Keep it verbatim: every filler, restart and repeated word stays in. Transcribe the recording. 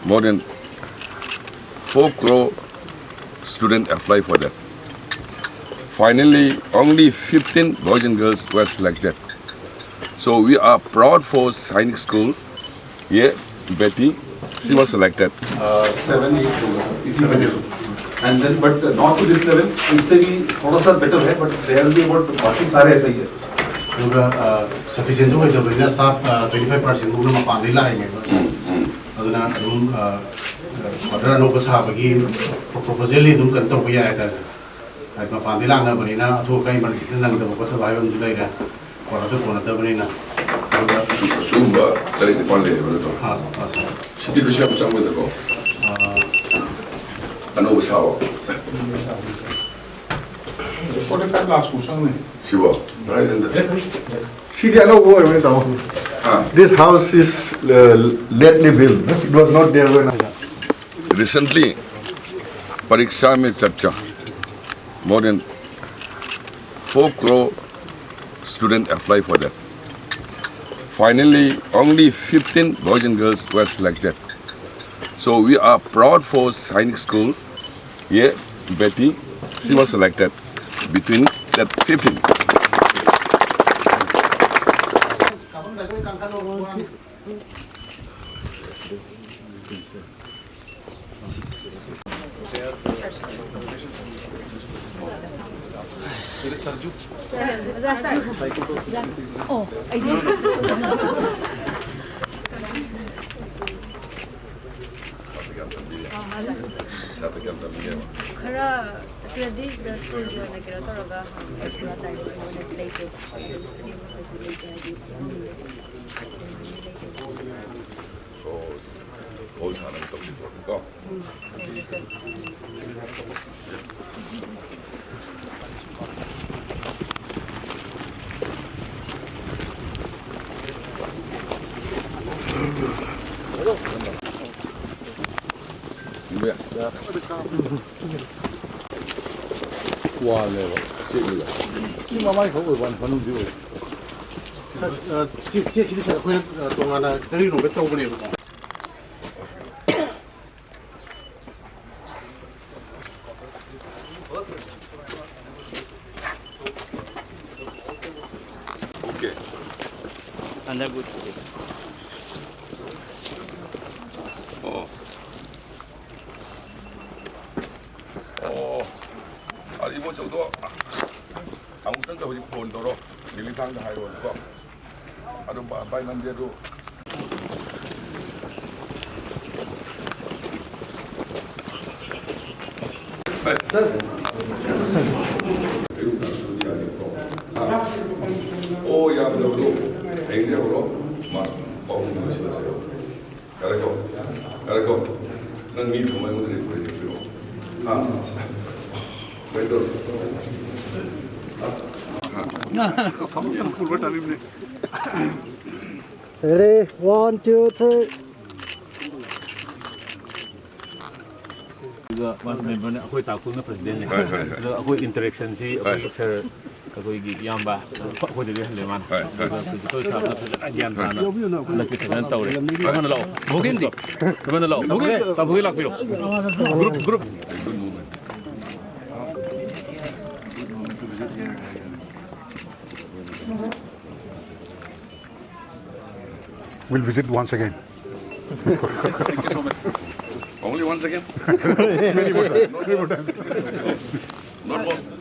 More than four crore students apply for that. Finally, only fifteen boys and girls were selected. So we are proud for Sainik School. Yeah, Betty, she was selected. Uh, seven, eight crores, seven crores. And then, but not to this level, इससे भी थोड़ा सा better है, but there will be about, बाकी सारे ऐसे ही है, sir. ꯑꯗꯨꯒ ꯁꯐꯤꯁꯤꯌꯦꯟꯁꯨ ꯑꯣꯏꯗꯕꯅꯤꯅ ꯁ꯭ꯇꯥꯐ ꯇ꯭ꯋꯦꯟꯇꯤ ꯐꯥꯏꯚ ꯄꯥꯔꯁꯦꯟ ꯃꯨꯛꯅ ꯃꯄꯥꯟꯗꯒꯤ ꯂꯥꯛꯏꯅꯦꯕ, ꯁꯥꯔ꯫ ꯑꯗꯨꯅ ꯑꯗꯨꯝ ꯀ꯭ꯋꯥꯇꯔ ꯑꯅꯧꯕ ꯁꯥꯕꯒꯤ ꯄ꯭ꯔꯣꯄꯣꯖꯦꯜꯗꯤ ꯑꯗꯨꯝ ꯀꯩꯅꯣ ꯇꯧꯕ ꯌꯥꯏ ꯍꯥꯏꯇꯥꯔꯦ, ꯁꯥꯔ꯫ ꯍꯥꯏꯗꯤ ꯃꯄꯥꯟꯗꯒꯤ ꯂꯥꯛꯅꯕꯅꯤꯅ ꯑꯊꯨ ꯑꯀꯥꯏ ꯏꯃꯥꯔꯖꯦꯟꯁꯤꯗ ꯅꯪꯗꯕ ꯈꯣꯠꯇꯕ ꯍꯥꯏꯕ ꯑꯃꯁꯨ ꯂꯩꯔꯦ, ꯀ꯭ꯋꯥꯇꯔꯗ ꯀꯣꯟꯅꯗꯕꯅꯤꯅ꯫ ꯑꯗꯨꯒ ꯑꯁꯤꯒꯨꯝꯕ ꯇꯔꯦꯠ ꯅꯤꯄꯥꯜ ꯂꯩꯌꯦꯕ ꯅꯠꯇ꯭ꯔꯣ? ꯑꯥ, ꯑꯥ, ꯁꯥꯔ꯫ ꯁꯤꯗꯤ ꯀꯩꯁꯨ ꯌꯥꯝ ꯆꯪꯉꯣꯏꯗꯀꯣ? ꯑꯥ꯫ ꯑꯅꯧꯕ ꯁꯥꯕ꯫ Forty five lakhs ꯃꯨꯛ ꯆꯪꯅꯤ꯫ ꯁꯤꯕꯣ? ꯁꯤꯗꯤ ꯑꯅꯧꯕ ꯑꯣꯏꯔꯝꯒꯅꯤ, ꯇꯥꯃꯣ꯫ ꯑꯥ꯫ This house is, uh, lately built. It was not there when I Recently, परीक्षा में चर्चा, more than four crore students apply for that. Finally, only fifteen boys and girls were selected. So we are proud for Sainik School. Yeah, Betty, she was selected between that fifteen. ꯈꯔ ꯁꯤꯗꯗꯤ ꯁ꯭ꯀꯨꯜꯒꯤ ꯑꯣꯏꯅ ꯀꯩꯅꯣ ꯇꯧꯔꯒ ꯄꯨꯔꯥ time ꯑꯣꯏꯅ ꯂꯩꯇꯦ꯫ ꯂꯩꯇꯦ ꯍꯥꯏꯗꯤ꯫ ꯍꯣꯜ ꯁꯥꯟꯅꯕ ꯇꯧꯁꯤꯀꯣ꯫ ꯋꯥꯜꯅꯦꯕ꯫ ꯁꯤ ꯃꯃꯥꯏ ꯈꯛ ꯑꯣꯏꯕ ꯋꯥꯅꯤ, ꯃꯅꯨꯡꯗꯤ ꯑꯣꯏ꯫ ꯁꯥꯔ, ꯑ, ꯆꯦꯛ, ꯆꯦꯛꯁꯤꯗꯤ ꯁꯥꯔ ꯑꯩꯈꯣꯏꯅ, ꯑ, ꯇꯣꯉꯥꯟꯅ ꯈꯤꯇꯪ ꯔꯤꯅꯣꯚꯦꯠ ꯇꯧꯕꯅꯦꯕꯀꯣ꯫ ꯑꯣ꯫ ꯑꯣ꯫ ꯑꯗꯨ ꯏꯕꯣꯆꯧꯗꯣ ꯑꯃꯨꯛꯇꯪꯗ ꯍꯧꯖꯤꯛ ꯐꯣꯟ ꯇꯧꯔꯣ꯫ ꯂꯤꯂꯤꯊꯥꯡꯗ ꯍꯥꯏꯔꯣꯅꯦꯀꯣ꯫ ꯑꯗꯨ ꯕꯥ-, ꯚꯥꯏ ꯃꯟꯗꯦ ꯑꯗꯨ꯫ ꯑꯣ, ꯌꯥꯝꯗꯕꯗꯣ ꯍꯌꯦꯡꯗꯩ ꯍꯧꯔꯣ꯫ ꯃꯥ ꯄꯥꯎ ꯂꯣꯏꯁꯤꯜꯂꯁꯦ꯫ ꯌꯥꯔꯦꯀꯣ? ꯌꯥꯔꯦꯀꯣ? ꯅꯪ ꯃꯤ ꯊꯝꯃꯣ ꯑꯩꯉꯣꯟꯗ ꯂꯩ, ꯂꯩ, ꯂꯩ꯫ ꯍꯥ? ꯀꯩ ꯇꯧꯔꯁꯤ? ꯍꯥ? School ꯇꯥꯅꯤꯡꯕꯅꯦ꯫ Ready? One, two, three. ꯑꯗꯨꯒ ꯃꯥꯁꯨ ꯃꯦꯝꯕꯔꯅꯦ, ꯑꯩꯈꯣꯏ ꯇꯥꯡꯈꯨꯜꯅ ꯄ꯭ꯔꯁꯤꯗꯦꯟꯅꯦ꯫ ꯍꯣꯏ, ꯍꯣꯏ, ꯍꯣꯏ꯫ ꯑꯗꯣ ꯑꯩꯈꯣꯏ ꯏꯟꯇꯔꯦꯛꯁꯟꯁꯤ ꯍꯣꯏ꯫ ꯑꯩꯈꯣꯏꯒꯤ ꯁꯔ, ꯑꯩꯈꯣꯏꯒꯤ ꯏꯌꯥꯝꯕ, ꯑꯩꯈꯣꯏꯗꯒꯤ ꯍꯜꯂꯦ ꯃꯥꯅ꯫ ꯍꯣꯏ, ꯍꯣꯏ꯫ ꯑꯗꯨꯒ ꯄ꯭ꯔꯤꯟꯁꯤꯄꯜ ꯁꯥꯔꯅ ꯐꯖꯅ ꯒ꯭ꯌꯥꯟ ꯇꯥꯅ ꯍꯣꯏ꯫ ꯍꯟꯗꯛꯇꯤ ꯐꯖꯅ ꯇꯧꯔꯦ꯫ ꯍꯣꯏ꯫ ꯇꯥꯃꯣꯅ ꯂꯥꯛꯑꯣ꯫ ꯚꯣꯒꯤꯟꯗꯤ? ꯇꯥꯃꯣꯅ ꯂꯥꯛꯑꯣ꯫ ꯚꯣꯒꯤꯟ, ꯇꯥꯃꯣꯒꯤ ꯂꯥꯛꯄꯤꯔꯣ꯫ Group, group. We'll visit once again. Thank you so much. Only once again? Many more times. Not more.